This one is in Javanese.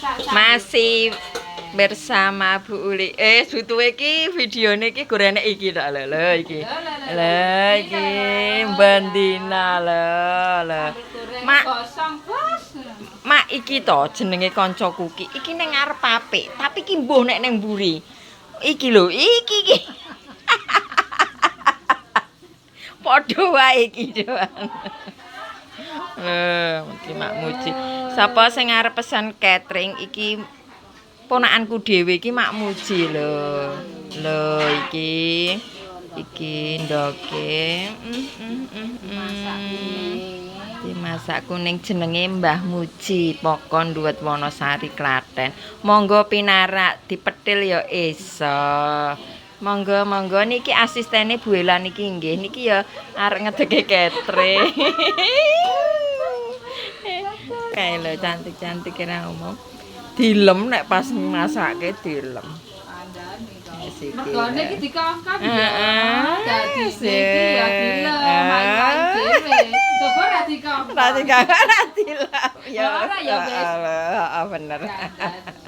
Masak sambel Masih goreng. bersama Bu Uli. Eh, butuhe iki videone iki gorene iki tak lho lho iki. Lho iki bendina lho lho. Sambel goreng Mak. Gosong, Bos. Mak, iki to jenenge kancaku ki. Iki ning ngarep apik, tapi ki mbuh nek ning mburi. Iki lho, iki iki. Padha wae iki, Joan. Lho, iki Mak Muji. Sapa sing arep pesen catering iki ponakanku dhewe iki Mak Muji lho. Lho iki. Iki ndoke. Dimasak kuning jenenge Mbah Muji, Pokon Duwet Wonosari Klaten. Monggo pinarak dipetil ya iso. Monggo monggo niki asistene Bu Ela niki nggih. Niki ya arep ngedeke catering. Kae lho cantik-cantik ora umum. Dilem nek pas masake dilem. Kandhane to. Wis iki. Mergone iki dikongkon ya. Heeh. Dadi iki ya dilem, main-main dhewe. Coba ora dikongkon. Ra dikongkon ra dilem. Ya ora ya wis. Heeh, bener. Kandhane.